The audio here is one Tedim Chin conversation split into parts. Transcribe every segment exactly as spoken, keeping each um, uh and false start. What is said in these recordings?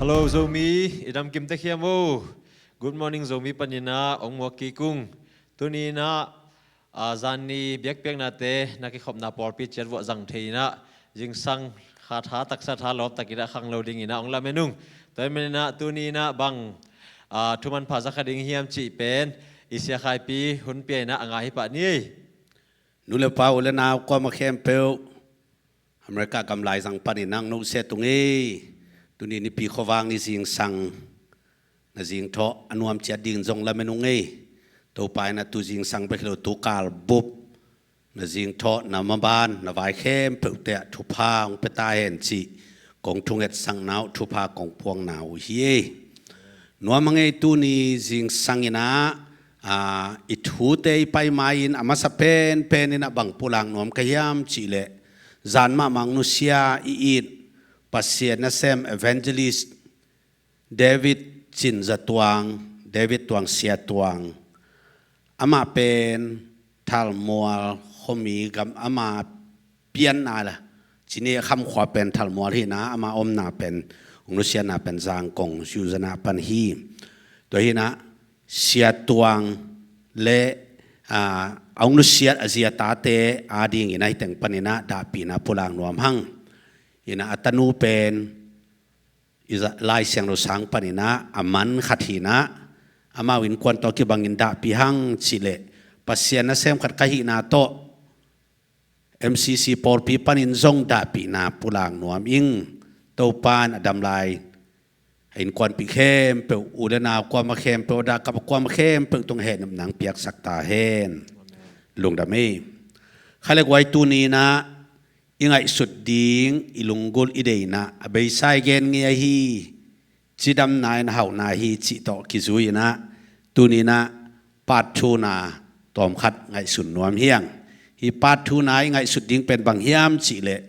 Hello Zomi, i dam kim tek hiam o? Good morning Zomi panin ah ong muak kik ung. Tuni in ah, ah, zan ni biakpiaknate na kikhopna pawlpi ciat vuah zang thei in ah, zingsang kha tha, taksa tha lawp takin ah khang lo dingin ah ong lamen ung. Tua ahih manin ah tuni in ah bang, ah, thu manpha za kha ding hiam cih pen i Sia Khaipi hun pia in ah a ngai hi pah ni ei. Nu le pa, u le nau, kuamah khempeuh America gam laizang panin ah nusia tung ei. Tuni Nipi khuavak ni zingsang na zingthawh a nuam ciat dingin zong lamen ung ei. Topa in ah tu zingsang bek hi lo, tu kal bup na zingthawh, na maban, na vai khempeuhte ah thupha hong pia ta hen cih kong thungetsakna uh, thupha kong puakna uh hi ei. Nuam hang ei, tuni zingsang in ah, ah, i thute i pai ma-in a masa penpen in ah bang pulak nuam ka hiam cih leh, zan mahmah nusia i it Pasian nasem evangelist David Cin Za Tuang, David Tuang Sia Tuang. Amah pen Thalmual khuami gam, ama pianna la, cini a kham khua pen Thalmual hi in ah, ama omna pen, ong nusiatna pen Zangkong Zuzana pan hi. Tua hi in ah Sia Tuang le, ah, a ong nusiat a zi a tate adingin ah hih teng panin ah dahpihna pulak nuam hang. Hi in ah a tanu pen i Za-, Lai Siangtho sang panin ah a man khat hi in ah, amau innkuan tawh kibangin dahpih hang cih leh, Pasian nasem khat ka hihna tawh M C C pawlpi panin zong dahpihna pulak nuam ing. Topa in a dam lai a innkuanpih khempeuh, u le nau kuamah khempeuh, a dah kap kuamah khempeuh tung hehnop nang piaksak ta hen. Lungdam ei. Kha le guai, tuni in ah i ngaihsut ding, i lunggulh, i deihna, a beisa i gen ngei ahi, cidamna in hauhna hi cih tawh kizui in ah, tuni in ah part two-na tawmkhat ngaihsun nuam hi ing. Hih part two-na i ngaihsut ding pen bang hiam cih leh,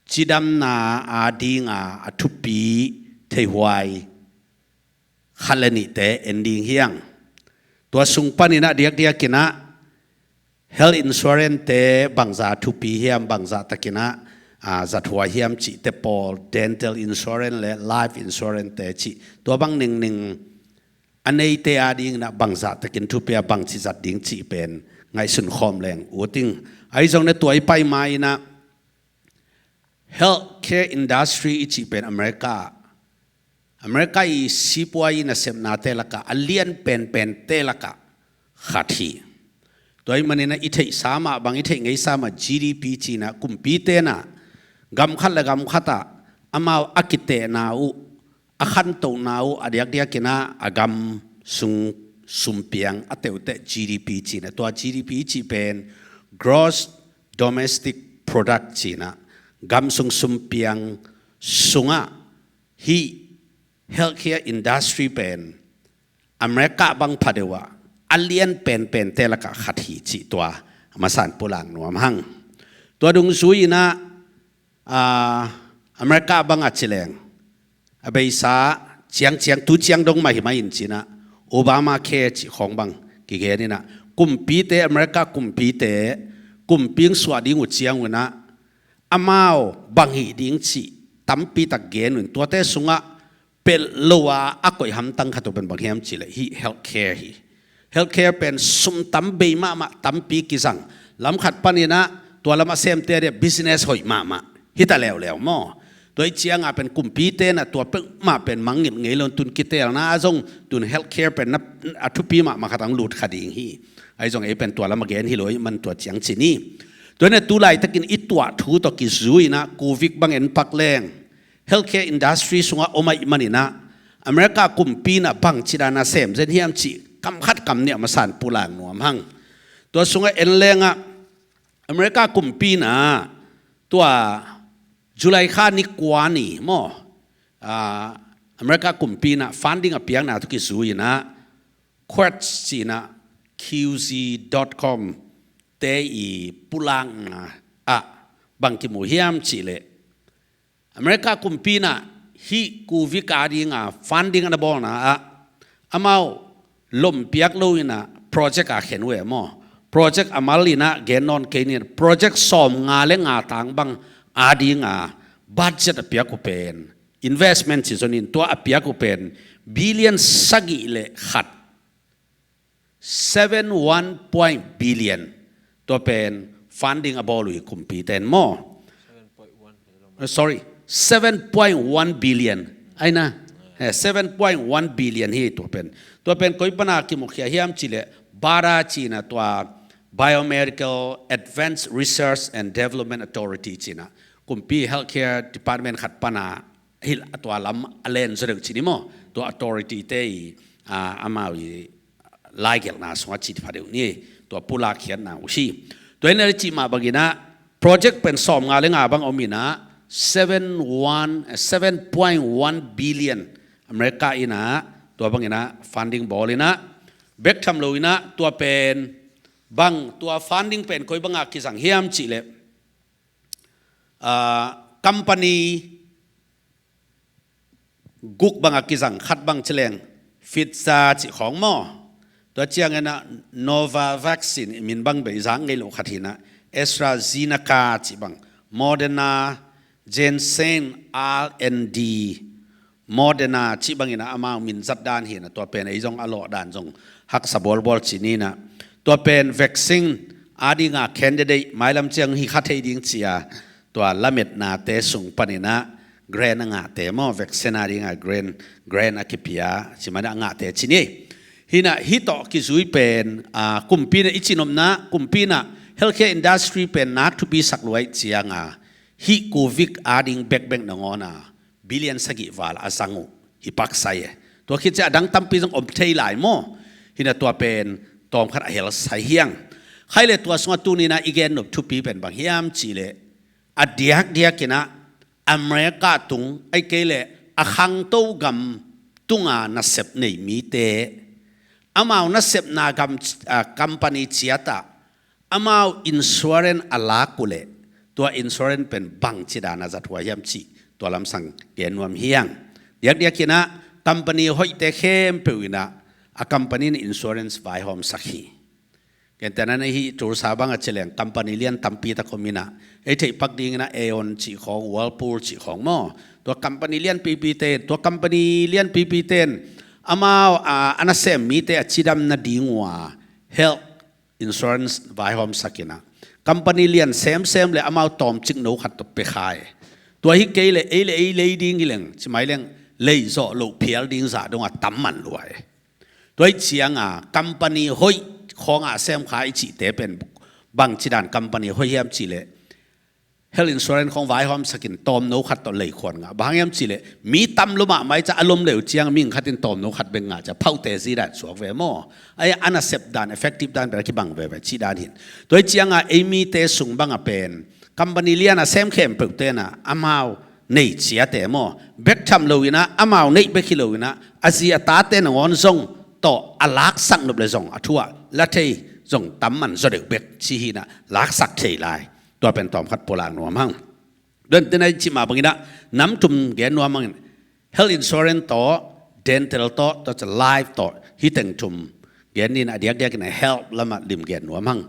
cidamna adinga a thupi theihhuai khat le nihte en ding hi ing. Tua sung panin ah diakdiakin ah health insurance-te bangzah thupi hiam, bangzah takin ah, ah, zathuai hiam cihte pawl, dental insurance le life insurance-te cih, tua bang ningning a neite adingin ah bangzah takin thupi a, bangci zat ding cih pen ngaihsun khawm leng ut ing. Ahi zongin ah tua i pai ma-in ah healthcare industry i cih pen America, America i sipuai nasepnate lakah a lian penpente lakah khat hi. Tua ahih manin ah i theihsa mah bang, i theih ngeisa mah G D P cih in ah, kumpite in ah gam khat le gam khat ah amau a kitehna uh, a khantohna uh, a diakdiakin ah a gam sung sumpiang a teuhteh G D P cih in ah, tua G D P cih pen Gross Domestic Product cih in ah, gam sung sumpiang sungah hih healthcare industry pen America bang phadeuh ah a lian penpente lakah khat hi cih tua a masa-in pulak nuam hang. Tua dungzui-in ah, ah, America bang a ci leng, a beisa ciangciang, tu ciang dong mah hi mah in ci-in ah, Obamacare cih khawng bang kigen in ah, kumpite, America kumpite, kumpi hong suah ding uh ciangun ah, amau bang hih ding cih tampi tak gen un, tuate sungah pelh lo a a koih hamtang khat uh pen bang hiam cih leh hih healthcare hi. Healthcare pen sum tam bei mahmah, tampi kizang. Lam khat panin ah tua lam a semte ading business hoih mahmah hi ta leuleu maw. Tua ahih ciangin pen kumpite in ah tua peuhmah pen mangngilh ngei lo in, tun kiteelna ah zong tun healthcare pen na, a thupi mahmah khat ah hong lut kha ding hi. Ahi zongin ei pen tua lam a gen hi lo ahih man tua ciang ci ni. Tua in ah tu laitakin i tuah thu tawh kizui-in ah covid bang en pak leng, healthcare industry sungah om ahih manin ah America kumpi in ah bangci dan a sem zen hiam cih kam khat kam nih a masa-in pulak nuam hang. Tua sungah en leng ah America kumpi in ah tua July kha ni kua ni maw, ah, America kumpi in ah funding a piakna tawh kizui-in ah Quartz cih in ah, Q Z dot com te i pulakna ah bang kimu hiam cih leh, America kumpi in ah hih covid ading a funding a na bawlna ah amau lompiak lo-in ah project a khen uh e maw. Project a mal-in ah gen nawn kei ni, project sawmnga le nga tang bang ading a budget a piak uh pen investment ci zongin tua a piak uh pen billion sagih le khat, seven one point billion, tua pen funding a bawl uh hi kumpite in maw. Seven point one, eh, sorry, seven point one billion. Ai na, eh, seven point one billion hi tua pen. Tua pen koi pana kimukhia hiam cih leh, BARDA ci-in ah, tua Biomedical Advanced Research and Development Authority ci-in ah, kumpi healthcare department khat pana hilh a, tua lam a len zaw deuh ci ni maw. Tua authority te i, ah, amau i laigelhna sungah cih pha deuh ni, tua pulak khiatna uh hi. Tua hi na le cih mah bangin ah project pen sawmnga le nga bang om in ah, seven one, seven point one billion America in ah, tua bangin ah funding bawl in ah, bek tham lo in ah, tua pen bang, tua funding pen koi banga kizang hiam cih leh, ah, company guk banga kizang, khat bang ci leng Pfizer cih khawng maw. Tua ciangin ah Novavax in, i min bang bei zak ngei lo khat hi in ah, AstraZeneca cih bang, Moderna, Janssen R and D, Moderna cih bangin ah amau min zat dan hi in ah, tua pen ei zong a lawh dan zong haksa bualbual ci ni in ah. Tua pen vaccine a dinga candidate mailam ciang hi kha thei ding ci-a, tua lametnate sung panin ah grant a ngahte maw, vaccine a dinga grant, grant a kipia, ci mah in ah a ngahte ci ni. Hi in ah hih tawh kizui pen, ah, kumpi in ah i cihnopna, kumpi in ah healthcare industry pen nak thupi sak lua ahih ciangin ah, hih covid a ding bekbek nangawn ah billion sagih val a zang uh hi pak sai e. Tua khit ciang a dang tampi zong om thei lai maw. Hi in ah tua pen tawmkhat a hel sai hi hang. Khaile tua sungah tuni in ah i gen nop thupi pen bang hiam cih leh, a diakdiakin ah America tung ahih kei leh a khangto gam tunga nasep nei mite, amau nasepna gam, ah, company ciat ah amau insurance a lak uh leh, tua insurance pen bangci dan a zathuai hiam cih, tua lamsang gen nuam hi hang. Diakdiakin ah company hoihte khempeuh in ah, a company in insurance vaihawmsak hi. Gentehna in ah hih Tulsa bang a ci leng company lian tampi tak om in ah, ei theih pak dingin ah Aeon cih khawng, Whirlpool cih khawng maw. Tua company lian pipite, tua company lian pipite in amau, ah, a nasem mite a cidam nading uh a health insurance vaihawmsak in ah, company lian semsem le amau tawmcik no khat tawh pia kha e. Tua hi kei leh ei le ei lei ding hi leng, ci mai leng, lei zawh loh phial ding zah dong a tam man lua e. Tua ahih ciangin ah company hoih khawngah sem kha i cihte pen bangci dan company hoih hiam cih leh, health insurance khawng vaihawmsak in tawm no khat tawh lei khuan ngah. Bang hang hiam cih leh, mi tam lua mahmah ahih ciang a lom le uh ciang mihing khat in tawm no khat bek ngah ciang phaute zi dan suak ve maw. Ahih a nasep dan, effective dan pen a kibang veve cih dan hi in. Tua ahih ciangin ei mite sung bang a pen company lian a sem khempeuhte in ah amau nei ciate maw, bek tham lo in ah, amau neih bek hi lo in ah, a zi a tate nangawn zong tawh a laksak nop le zong a thu ah la thei zong tam man zaw deuh bek ci hi in ah, laksak thei lai. Tua pen tawmkhat pulak nuam hang. Tua in tua in ah i cih mah bangin ah nam thum gen nuam hang in, health insurance tawh, dental tawh, tua ciang life tawh, hih teng thum gen ni in ah, a diakdiakin ah health lamah lim gen nuam hang.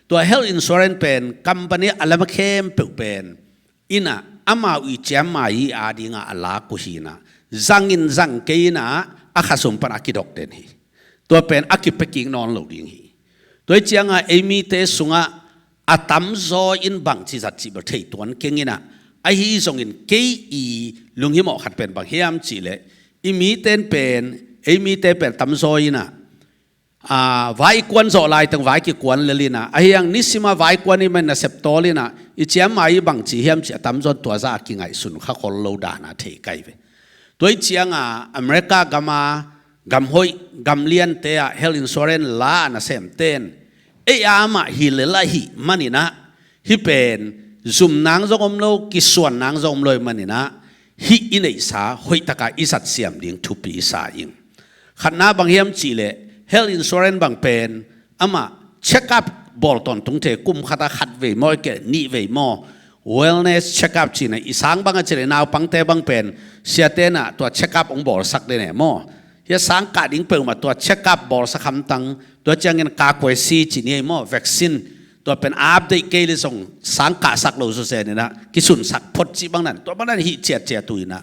Tua health insurance pen company a lam a khempeuh pen in ah amau i ciammai a dinga a lak uh hi in ah, zang in zang kei in ah a khasum pan a kidok den hi. Tua pen a kipia kik nawn lo ding hi. Tua ahih ciangin ei mite sungah a tamzaw in bangci zat cih bel thei tuan keng in ah, ahi zongin kei i lunghimawh khat pen bang hiam cih leh, i mite in pen, ei mite pen tamzaw in ah, ah, vai i kuan zawh laiteng vai kikuan lel in ah, ahi hang nisim a vai kuan i man nasep tawl in ah, i ciammai i bangci hiam cih a tamzaw in tua zah a kingaihsun kha khol lo dan a thei kai ve. Tua ahih ciangin America gam a, gam hoih, gam liante ah health insurance la a nasemte in, ei a mah hi lel ahih manin ah, hih pen zum nang zong om lo, kisuan nang zong om lo ahih manin ah, hih i neihsa hoih takin i zat siam ding thupi i sa ing. Khatna bang hiam cih leh, health insurance bang pen amah check up bawl tawntung thei, kum khat ah khat vei maw, ahih kei leh nih vei maw, wellness check up ci-in ah, i sang bang a ci leh naupangte bang pen siate in ah tua check up hong bawlsak den e maw. Hih a sang kah ding peuhmah tua check up bawlsak hamtang, tua ciangin kakuai si ci ni ei maw, vaccine, tua pen update kei leh zong sang kahsak lo zawzen in ah kisunsak phot cih bang in ah, tua bang in ah hih ciatciat uh in ah,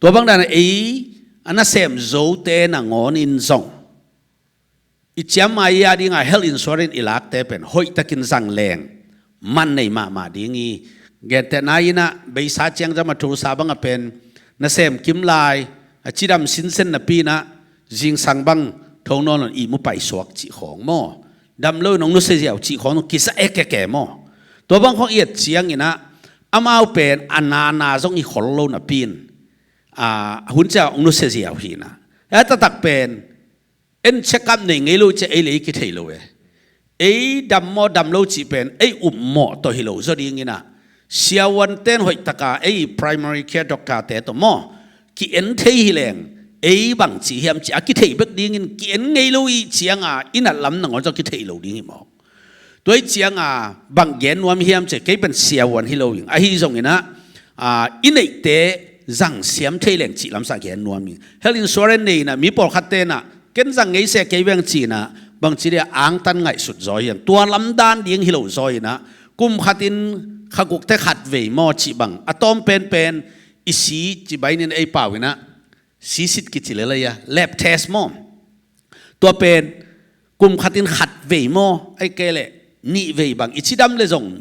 Tua bang dan a ei a nasem zote nangawn in zong i ciam a i a dinga health insurance i lakte pen hoihtakin zang leng man nei mahmah ding hi. Gentehna in ah beisa ciang zama thulsa bang a pen nasem kim lai a cidam sinsen napi in ah zingsang bang thong nawn nawn ihmu paisuak cih khawng maw, dam lo in hong nusia ziau cih khawng kisa ekeke maw. Tua bang khawng i et ciangin ah amau pen a nana zong hi khol lo napi in a hun cia hong nusia ziau hi in ah. A taktak pen en check up nei ngei lo cia ei le ei kithei lo e. Ei dam maw dam lo cih pen ei upmawh tawh hi lo zaw dingin ah siavuante'n hoihtaka ei primary care doctor-te tawh maw ki-en thei hi leng ei bang ci hiam ci a kithei bek dingin ki-en ngei lo i cianga i nat lam nangawn zong kithei lo ding hi mawk. Tua i cianga bang gen nuam hiam ci kei pen siavuan hi lo ing ahi zongin ah i neihte zang siam thei leng cih lamsa gen nuam ing. Health insurance nei in ah mi pawlkhatte'n ah ken zang ngei se kei veng ci in ah bang ci dia angtan ngaihsut zaw hiam, tua lamdan ding hi lo zaw in ah kum khatin khagukte khat vei maw cih bang a tawm penpen i si ci bainin ei pau in ah sisit kici lelai a lab test maw. Tua pen kum khatin khat vei maw ai kei leh nih vei bang i cidam le zong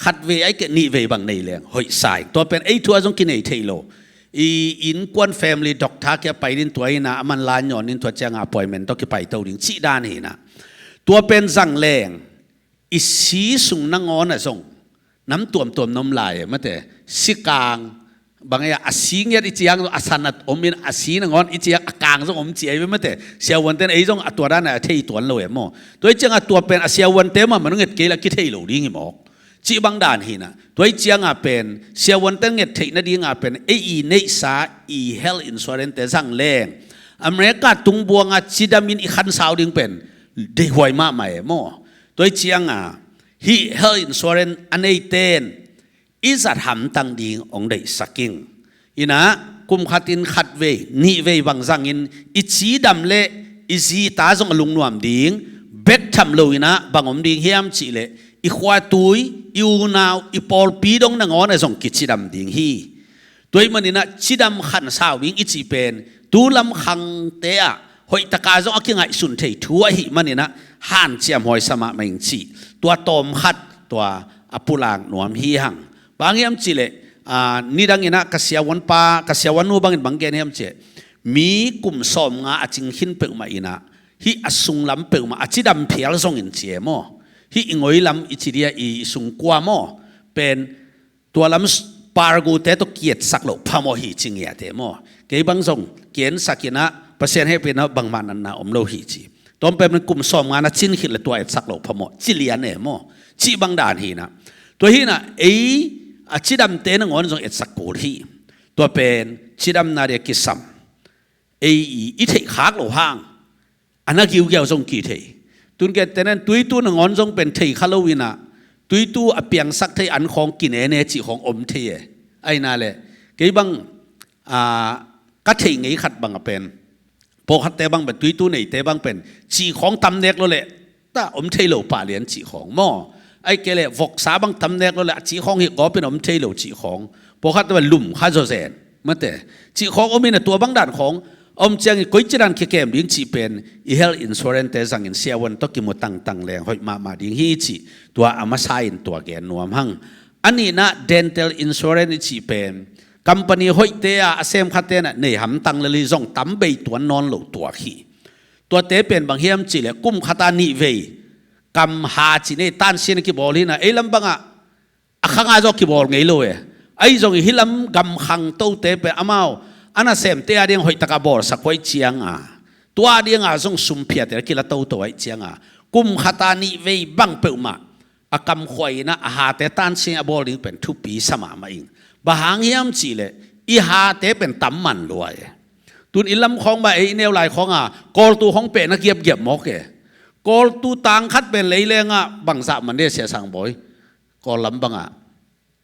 khat vei ai kei nih vei bang nei leng hoih sai. Tua pen ei thu a zong kinei thei lo. I innkuan family doctor kia pai nin tua in ah a man la nyawn nin tua cianga appointment tawh kipai to ding cih dan hi in ah. Tua pen zang leng i si sung nangawn ah zong nam tuamtuam na om lai e mate. Sikang bang e a si ngiat i ciang zong a san a om in a si nangawn i ciang a kang zong om ci ai ve mate. Siavuante'n ei zong a tua dan a thei tuan lo e maw. Tua i cianga tua pen a siavuante mahmah nung et kei la kithei lo ding hi mawk. Cih bang dan hi in ah tua i cianga pen siavuante'n nget theih nadinga pen ei i neihsa i health insurance-te zang leng America tungbuanga cidamin i khansau ding pen deihhuai mahmah e maw. Tua i cianga hih health insurance a neite'n i zat hamtang ding hong deihsak ing. In ah kum khatin khat vei nih vei bang zangin i cidam le i zita zong a lungnuam ding. Bek tham lo in ah bang om ding hiam cih leh i khuatui i unau i pawlpi dong nangawn ah zong kicidam ding hi. Tua ahih manin ah cidam khansau ding i cih pen tu lam khangte ah hoihtaka zong a kingaihsun thei thu ahih manin ah hanciam huaisa mahmah ing cih tua tawm khat tua a pulak nuam hi hang. Bang hiam cih leh nidang in ah ka siavuanpa ka siavuannu bangin bang gen hiam cih leh mi kum sawmnga a cing khin peuhmah in ah hih a sunglam peuhmah a cidam phial zongin ci e maw. Hih i ngoi lam i ci dia i sungkua maw pen tua lam pargute tawh kietsak loh phamawh hi ci ngiate maw. Kei bang zong kiensak in ah Pasian hehpihna bangmah natna om lo hi ci. Tua pen kum sawmnga na cin khit le tua etsak loh phamawh ci lian e maw. Cih bang dan hi in ah tua hi in ah ei a cidamte nangawn zong etsak kul hi. Tua pen cidamna dia kisam ei i i theih khak loh hang a na giugiau zong kithei. Tun gentehna in tuitu nangawn zong pen thei kha lo in ah tuitu a piangsak thei an khawng kinene cih khawng om thei e. Ahi na leh kei bang ka thei ngei khat bang a pen pawlkhatte bang pen tuitu neite bang pen cih khawng tam nek lo leh ta om thei lo pah lian cih khawng maw. Ahi kei leh voksa bang tam nek lo leh a cih khawng hih gawpin om thei lo cih khawng pawlkhatte bang lum kha zawzen mate. Cih khawng om in ah tua bang dan khawng a om ciangin koici dan kikem ding cih pen i health insurance-te zangin siavuan tawh kimu tangtang leng hoih mahmah ding hi cih tua a masa in tua gen nuam hang. A nihna dental insurance i cih pen company hoihte a a semkhatte'n ah nei hamtang lel hi zong tam bei tuan nawn lo tuak hi. Tuate pen bang hiam cih leh kum khata nih vei kam ha ci nei tansian a kibawl hi in ah ei lam bangah a khanga zong kibawl ngei lo e. Ahi zongin hih lam gam khangtote pen amau a nasemte a ding hoihtaka bawlsak huai cianga tua dinga zong sum phiate a kila toto ahi cianga kum khata nih vei bang peuhmah a kamkhuai in ah a hate tansian a bawl ding pen thupi sa mahmah ing. Bang hang hiam cih leh i hate pen tam man lua e. Tun i lam khawng mah ei i neu lai khawnga kawltu khawng pehna giapgiap mawk e. Kawltu tang khat pen lei lengah bangzah man de Sia Sang Bawi. Kawl lam bangah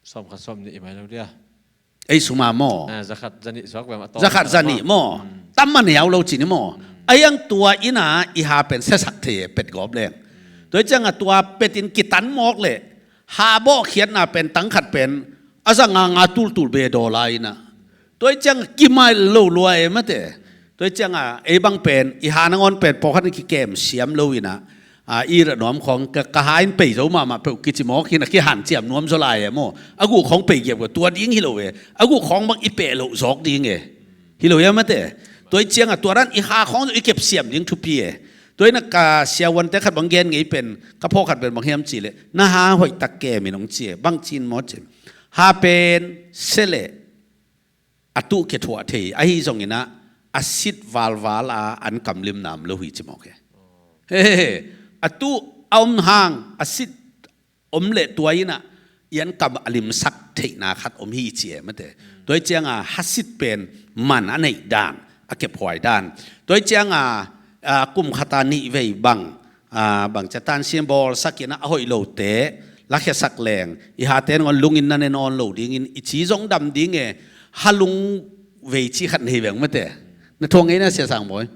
sawm khat sawm nih i mai lo dia. Ei suma maw? Ah, zakhat zanih suak bang a tawm zakhat zanih maw? Hmm. Tam man hiau lo cini maw? Hmm. A yang tua in ah i ha pen siasak thei e pet gawp leng. Hmm. Tua i ciangah tua petin kitan mawk leh ha bawh khiatna pen tang khat pen a za nga nga tultul be daw lai in ah Tua hi ciang kimail lo lua e mate. Tua hi ciang a, ei bang pen, i ha nangawn pen, pawlkhat in kikem siam lo in a, a, i ra nuam khawng, ka, ka ha in pei zo mahmah peuh kici mawk hi na, kihanciam nuam zaw lai e maw. A guh khawng pei giap ka, tua ding hi lo e. A guh khawng bang i peh loh zawk ding e. Hi lo e mate. Tua hi ciang a, tua dan i ha khawng i kep siam ding thupi e. Tua hi na ka siavuante khat bang gen ngei pen, ka phawk khat pen bang hiam ci leh, na ha hoih tak kem in hong ci e, bang ci in maw ci. Ha pen, se leh, a tuh kia thuah thei, ahi zongin a, a sit valval a an kam limnam lo hi ci mawk e. He, he, he. A tuh a om hang, a sit om leh tua in a, i an kam a limsak theihna khat om hi ci e mate. Tua hi ciang a, ha sit pen man a neih dan, a kephuai dan. Tua hi ciang a, a, kum khat a nih vei bang, a, bang ci a, tansiam bawlsak in a, a hoih lote lakhiasak leng, i hate nangawn lungin na ne nawn lo dingin, i ci zong dam ding e, ha lungvei ci khat na hi veng mate. Na thuak ngei na, Sia Sang Bawi?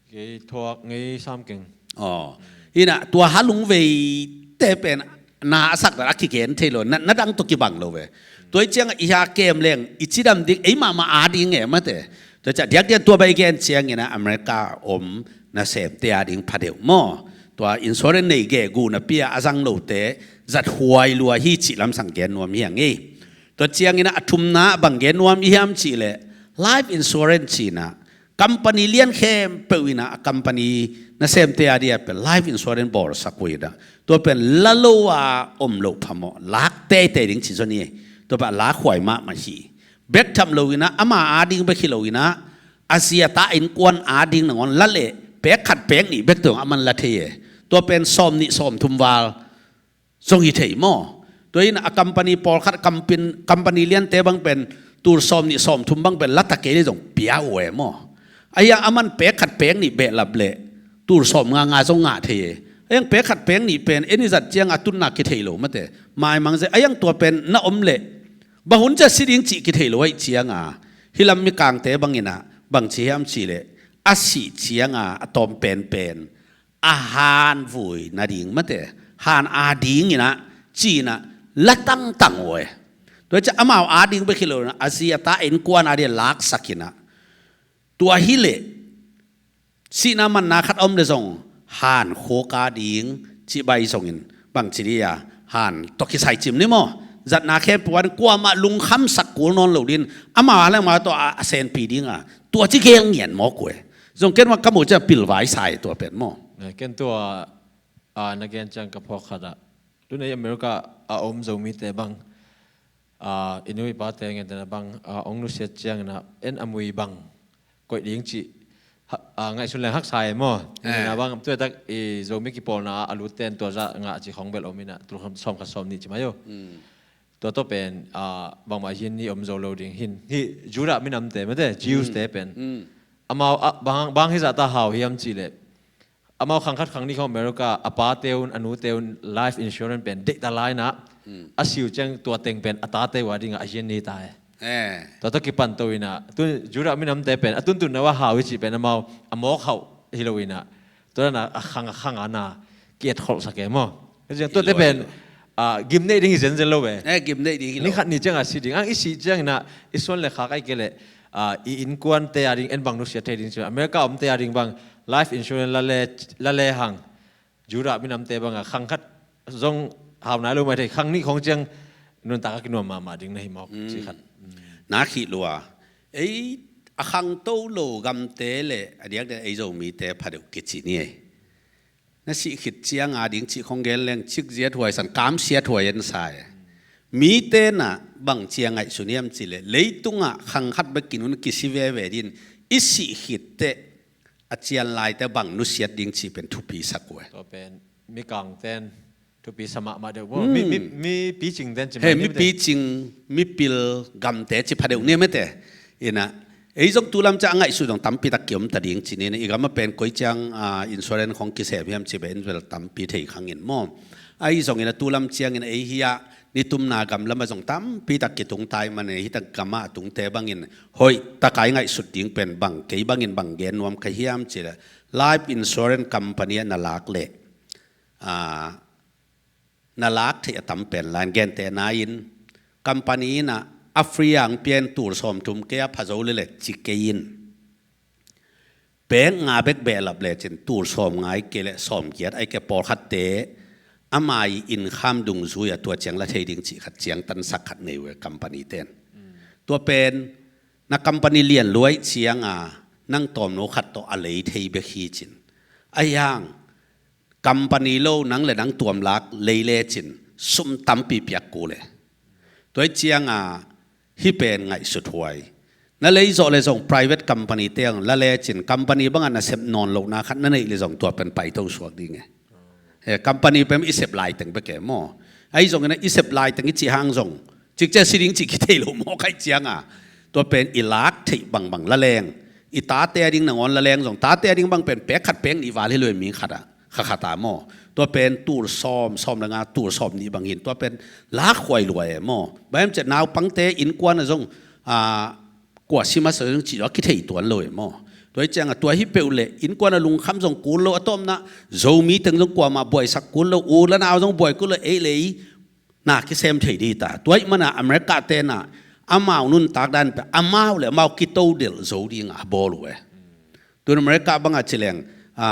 Kei thuak ngei sam keng. Aw. Hi na, tua ha lungveite pen na a sak dan a kigen thei lo, na, na dang tawh kibang lo ve. Tua hi ciang a, i ha kem leng, i ci dam ding, ei mahmah a ding e mate. Tua ciang diakdiak tua bang i gen ciangin a, America om nasemte a ding pha deuh maw. Tua insurance nei gegu napi a, a zang lote zathuai lua hi cih lamsang gen nuam hi hang e. Tua ciangin a, a thumna bang gen nuam i hiam cih leh, life insurance ci in a, company lian khempeuh in a, a company nasemte a dia pen life insurance bawlsak uh in a, tua pen la lo a om loh phamawh, lak teitei ding ci zaw ni. Tua pen a lakhuai mahmah hi. Bek tham lo in a, ama a ding bek hi lo in a, a zi a ta innkuan a ding nangawn la leh, pek khat pek nih bek tawh a man la thei e. Tua pen sawm nih sawm thum val zong hi thei maw. Tua in a, company pawlkhat, company, company liante bang pen tul sawm nih sawm thum bang pen la ta kei leh zong pia uh e maw. Ahi hang a man pek khat pek nih behlap leh tul sawm nga nga zong ngah thei e. Ahi hang pek khat pek nih pen en i zat ciang a tunna kithei lo mate. Maimang zia, ahi hang tua pen na om leh bang hun ciang si ding cih kithei lo ahih ciang a, hih lam Mikangte bangin a, bang ci hiam cih leh, a sih ciang a, a tawm penpen a han vui nading mate, han a ding in a, ci in a, la tangtang uh e. Tua ciang amau a ding bek hi lo in a, a zi a ta innkuan a dia laksak in a, tua hi leh, sihna manna khat a om leh zong, han khuk a ding, cih bai zongin, bang ci dia, han tawh kisai cim ni maw. Zatna khempeuh a ding, kuamah lungkhamsak kul nawn lo ding, amau a leh amau tawh a, a senpi ding a, tua ci gel ngian mawk uh e. Zong ken mah ka muh ciang pilvai sa e tua pen maw. Eh, ken tua, ah, na gen ciang ka phawk khat ah, tun ei America a om Zomite bang, ah, i nu i pate ngente na bang, ah, ong nusiat ciangin a, en a mui bang koih ding cih, ha, ah, ngaihsun leng haksa e maw. Eh. Ina bang, tua tak i Zomi kipawlna a lut ten tua zah ngah cih khong bel om in a, tul sawm khat sawm nih ci mai uh. Mm. Tua tawh pen, ah, bangmah hi ni om zo lo ding hi. Hih Judah minamte mate, Jews te pen. Mm. Amau, ah, bang, bang hi zah ta hau hiam cih leh, amau khang khat khang nih khong America, a pate un, a nute un, life insurance pen deih ta lai in a, mm, a si uh ciang tua teng pen a tate uh a ding a hi ni ta e. Eh. Tua tawh kipan to in a, tu Judah minamte pen a tuntunna uh a hau hi cih pen amau a mawk hauh hi lo in a, tua dan a khang a khang a na ki-etkholhsak e maw. Hi lo, tuate pen, hi lo, ah, gim neih ding hi zenzen lo ve. Eh, gim neih ding hi lo. Ni khat ni ciang a si ding. Ang i si ciangin a, i suan le khak ahih kei leh, ah, i innkuante a ding en bang nusiat thei ding ci. America omte a ding bang life insurance la le, la le hang. Judah minamte bang a khang khat zong hau nai lo mai thei, khang nih khong ciang nuntak a kinuam mahmah ding na hi mawk, mm, ci khat. Mm. Na khih lua. Ei, a khangto lo gamte le a diakdiak ei Zomite pha deuh kici ni ei. Na sih khit ciang a ding cih khong gen leng cik ziat huai san, kam siat huai en sa e. Mite na bang ciang ngaihsun hiam cih leh, leitungah khang khat bek kinun kisi veve din, i sih khit teh a cian laite bang nusiat ding cih pen thupi sak uh e. Tua pen Mikangten thupi sa mahmah deuh maw. Hmm. Mi, mi, mi picing ten ci, he, mai mi ni mate. Picing, mipil gamte ci pha deuh ni mate. Ina, ei zong tu lam ciang a ngaihsut zong tampi tak kiom ta ding ci ni, i gam a pen koi ciang, ah, insurance khong kisem hiam ci pen vel tampi thei khang in maw. Ahi zongin a tu lam ciangin ei hi a, nitumna gam lam a zong tampi tak kitung tai man e, hi tak gam a tungte bangin hoih tak a i ngaihsut ding pen bang, kei bangin bang gen nuam ka hiam cih leh, life insurance company a na lak leh, ah, na lak theih a tam pen lai in, gentehna in company in a, a free ang pian tul sawm thum kei a pha zo le le ci kei in. Pek nga bek behlap lecin tul sawm ngai kei le sawm giat ai ke pawlkhatte ama i income dungzui a tua ciang la thei ding cih khat ciang tansak khat nei uh e company ten. Tua pen na company lian luai cianga nang tawmno khat tawh a lei thei bek hi cin. Ahi hang company lo nang le nang tuamlak lei lecin sum tampi piak kul e. Tua hi cianga hih pen ngaihsut huai. Na lei zawh le zong private company te ang la lecin company banga nasep nawn lohna khat na neih le zong tua pen paito suak ding e. Eh, company pen i sep laiteng bek e maw? Ahi zongin i sep laiteng i cih hang zong cikcia si ding cih kithei lo maw kai cianga tua pen i lak theih bangbang la leng i tate a ding nangawn la leng zong tate a ding bang pen pek khat pek nih val hi lo e mi khat a kha khat a maw? Tua pen tul sawm sawm le nga tul sawm nih bang hin tua pen lak huai lua e maw? Bang em ciah naupangte innkuan a zong a kua si masa zong cih zong a kithei tuan lo e maw? Tua hi cianga tua hi peuh le innkuan a lungkham zong kul lo a tawmna Zomi teng zong kuamah buaisak kul lo u la nau zong buai kul lo ei le ei na kisem thei di ta. Tua hi mana America tena amau nuntak dan pe amau le amau kito delh zo dinga a bawl uh e. Tun America banga ci leng a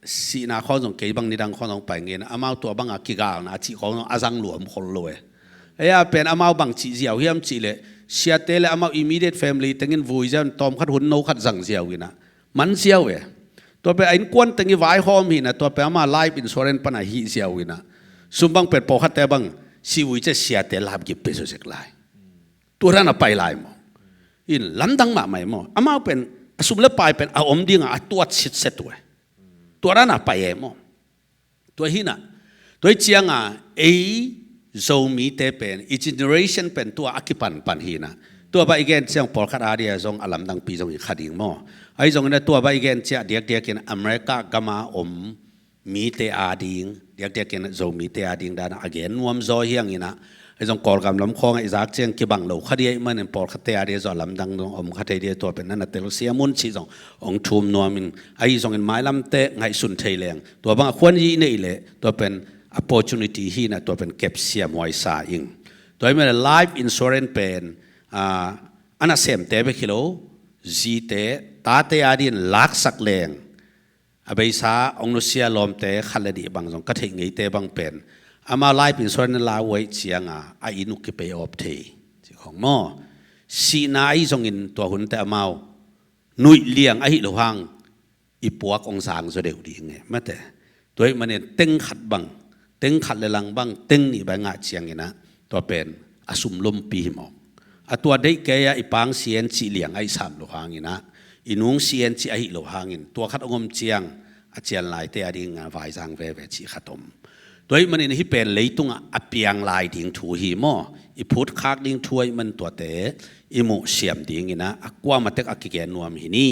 sihna khawng zong kei bang nidang khawng zong pai ngen amau tua banga kigalna cih khawng zong a zang luam khol lo e. Ei a pen amau bang cih ziau hiam cih le siate le amau immediate family tengin vui ziau in tawm khat hun no khat zang ziau ina man ziau e. Tua pen a innkuan teng i vaihawm hina tua pen ama life insurance pana hih ziau ina sum bang pen pawlkhatte bang si vui cia siate lapgip pe zozek lai. Tua dan a pai lai maw? In lamdang mahmah e maw? Amau pen a sum le pai pen a om dinga a tuat sitset uh e. Tua dan a pai e maw? Tua hina tua hi cianga ei Zomite pen i generation pen tua a kipanpan hina. Tua bah i gen ciang pawlkhat a dia zong a lamdangpi zong hi kha ding maw? Ahi zongina tua bah i gen ciah diakdiakin America gama om mite a ding diakdiakin Zomite a ding dana a gen nuam zaw hiangina. Ahi zong Kawlgam lam khawngah i zak ciang kibang lo kha dia i manin pawlkhatte a dia zaw lamdang zong om kha thei dia tua pen nana telsiam un cih zong hong thum nuamin ahi zongin mailamte ngaihsun thei leng tua bang a khuan hi i neih leh tua pen opportunity hina tua pen kepsiam huaisa ing. Tua hi mele life insurance pen a nasemte bek hi lo zite tate a din laksak leng a beisa ong nusia lawmte khat le dih bang zong ka theih ngeite bang pen amau life insurance na la uaih cianga a inn uh kipei awp thei ci khong maw? Sihna ahi zongin tua hunte amau nuih liang ahi lo hang i puak ong sang zaw deuh ding e mate. Tua ih manin teng khat bang teng khat le lang bang teng nih bang ngah cianginah tua pen a sum lompi hi mawk. A tua deih kei ah i pang sien cih liang ahi sam lo hanginah i nung sien cih ahi lo hangin tua khat ong om ciang a cian laite a dingah vaizang veve cih khat om. Tua ih manin hih pen leitungah a piang lai ding thu hi maw? I phutkhak ding thu aih man tuate i muh siam dinginah a kuamatek a kigen nuam hi ni.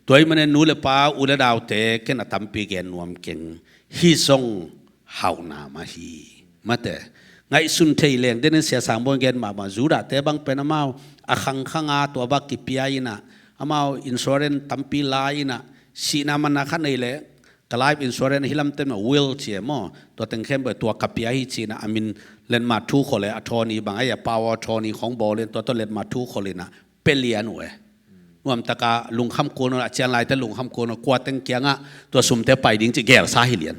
Tua ih manin nu le pa u le daute ken a tampi gen nuam keng hi zong hauhna mah hi. Mate ngaihsun thei leng denin siasang bawng gen mahmah Judahte bang pen amau a khangkhanga tua bak kipia inah amau insurance tampi la inah sihna manna khat nei leh ka life insurance hi lamte mah will ci e maw? Tua teng khempeuh tua ka pia hi cinah a min letmat thu khol e a thawni bang ahi a power thawni khong bawl in tua tua letmat thu khol inah pia lian uh e. Nuamtaka lungkham kul nawn a cian laite lungkham kul nawn kua teng kiangah tua sumte pai ding ci gelsa hi lian.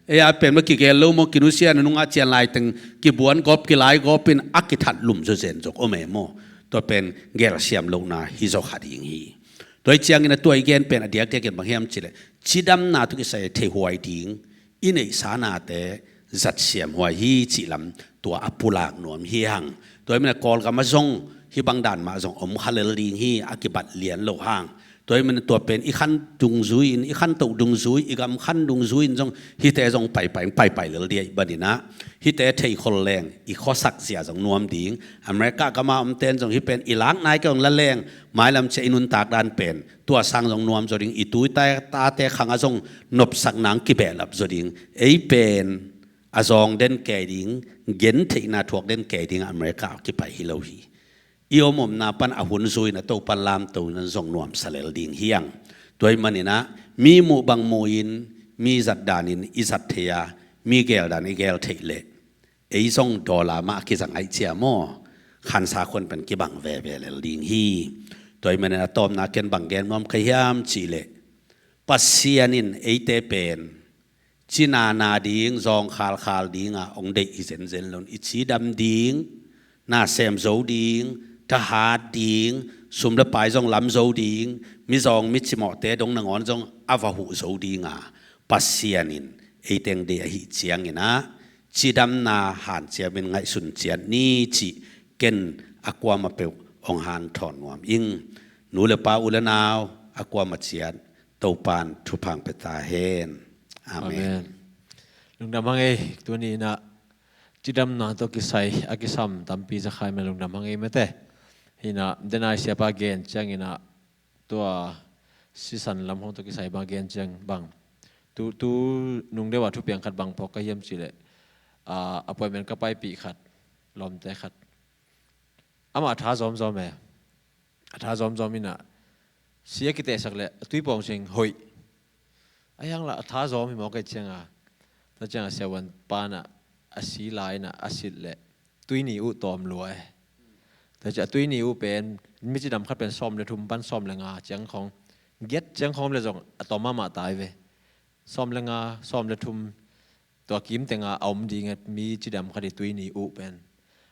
Ei a pen ma kigel lo maw kinusia na nungah cian laiteng kibuan gawp kilai gawp in a kithat lum zawzen zok om e maw? Tua pen gelsiam lohna hi zawkha ding hi. Tua ih ciangin a tua i gen pen a diakdiakin bang hiam cileh cidamna tuk i sai theihuai ding i neihsa nate zatsiam huai hi cih lam tua a pulak nuam hi hang. Tua i mina Kawlgam a zong hih bang dan mah zong om kha lel ding hi a kibat lian lo hang. Tua i mina tua pen i khan dungzui in i khan toh dungzui i gam khan dungzui in zong hihte zong paipai paipai lel dia i baninah hihte theikhol leng i khuasak zia zong nuam ding. America gama omten zong hih pen i lak nai kei zong la leng mailam cia i nuntak dan pen tua sang zong nuam zaw ding i tui tate khangah zong nopsak nang kibehlap zaw ding. Ei pen a zawng den kei ding gen theihna thuak den kei ding America kipai hi lo hi. I om omna pan a hun zuin a to pan lamto nan zong nuamsa lel ding hiang. Tua ih maninah mi muh bang muin mi zat danin i zat thei a mi gel dan i gel theih leh ei zong dollar mah a kizang aih cia maw? khansa khuan pen kibang veve lel ding hi. Tua ahih manin a tawpna ken bang gen nuam ka hiam cih leh, Pasian in eite pen cinana ding, zawngkhalkhal ding a hong deih hi zenzen lo in, i cidam ding, na sem zo ding, thahat ding, sum le pai zong lam zo ding, mizawng micimawhte dong nangawn zong a va huh zo ding a, Pasian in eite hong deih ahih ciangin ah, cidamna hanciamin ngaihsun ciat ni cih ken a kuamah peuh hong hanthawn nuam ing. Nu le pa, u le nau, a kuamah ciat Topa'n thupha hong pia ta hen. Amen. Amen. Lungdam hang ei, tuni in ah cidamna tawh kisai a kisam tampi za kha ahih manin lungdam hang ei mate. Hi in ah, denai siapa gen ciangin ah, tua sisan lam hong tawh kisai bang gen ciang bang, tu, tu nung deuh a thupiang khat bang phawk ka hiam cih leh, ah, appointment ka paipih khat, lawmte khat, amah a tha zawmzawm e. A tha zawmzawm in ah, si a kitehsak leh a tuipawng ciang hoih. Ahih hang lah a tha zawm hi mawk ei ciang a, tua ciang a siavuan pa in ah a si lai in ah a silh leh tui ni uh tawm lua e. Tua ciang a tui ni uh pen, micidam khat pen sawm le thum pan sawm le nga ciang khawng, giat ciang khawng le zong a tawm mahmah ta hi ve. Sawm le nga, sawm le thum, tua kim teng a a om ding e, micidam khat i tui ni uh pen.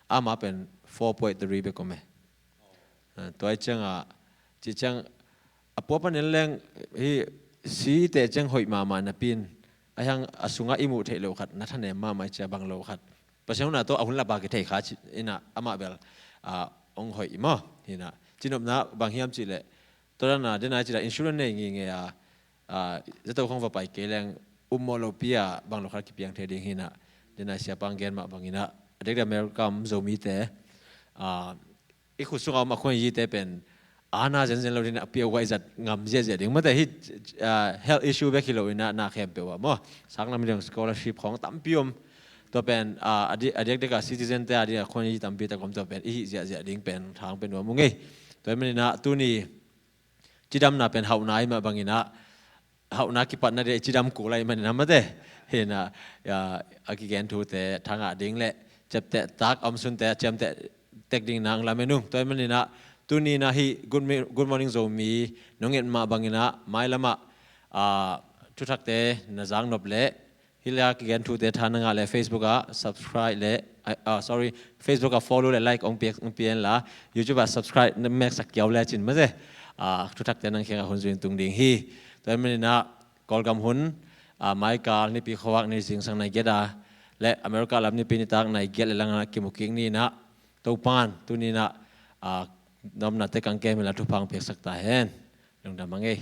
Amah pen four point three bek om e. Ah, tua ahih ciang a, cih ciang a puapan en leng, hi, si teh ciang hoih mahmah napi in, ahih hang a sungah i muh theih loh khat, na thanem mahmah i cih a bang lo khat, Pasian huhna tawh a hun lap a kithei kha ci-, in ah amah bel, ah, hong hoih hi maw. Hi in ah, cinopna bang hiam cih leh, tua dan a, denai cih leh insurance nei ngeingei a, ah, zato khawng va pai kei leng, upmawh lopi a bang lo khat kipiang thei ding hi in ah, denai siapa hong gen mah bangin ah, a diakdiak America om Zomite, ah, i khut sungah om a khuanyite pen, a na zenzen lo ding in ah, a piau guai zat ngam ziahziah ding. Mate hi, ah, health issue bek hi lo in ah, na khempeuh ah maw, sang lam hi ding, scholarship khawng tampi om. Tua pen, ah, a di-, a diakdiak a citizen te a di a khuanyi tampi tak om, tua pen i hih ziahziah ding pen tha hong pia nuam ung ei. Tua ahih manin ah tuni cidamna pen hauhna ahih mah bangin ah, hauhna kipatna dia i cidam kul ahih manin ah mate. Hi in ah, ya, a kigen thute tha ngah ding le ciapteh tak a om sunte a ciamteh tek ding in ah hong lamen ung. Tua ahih manin ah tuni in ah hih Good Mi-, Good Morning Zomi nong et mah bangin ah mailam ah, ah, thuthakte na zak nop leh, hih leh a kigen thute tha na ngah leh Facebook ah subscribe leh, ah, ah, sorry, Facebook ah follow leh like hong pia, hong pia inla, YouTube ah subscribe na meksak kiau lecin mate, ah, thuthakte nang kiangah hun zui tung ding hi. Tua ahih manin ah Kawlgam hun, ah, maikal nipi khuavak ni zingsang nai giat a, le America lam nipi nitak nai giat le lang ah kimu kik ni in ah, Topa'n tuni in ah, ah, nopna tek hong kem inla thupha hong piaksak ta hen. Lungdam hang ei.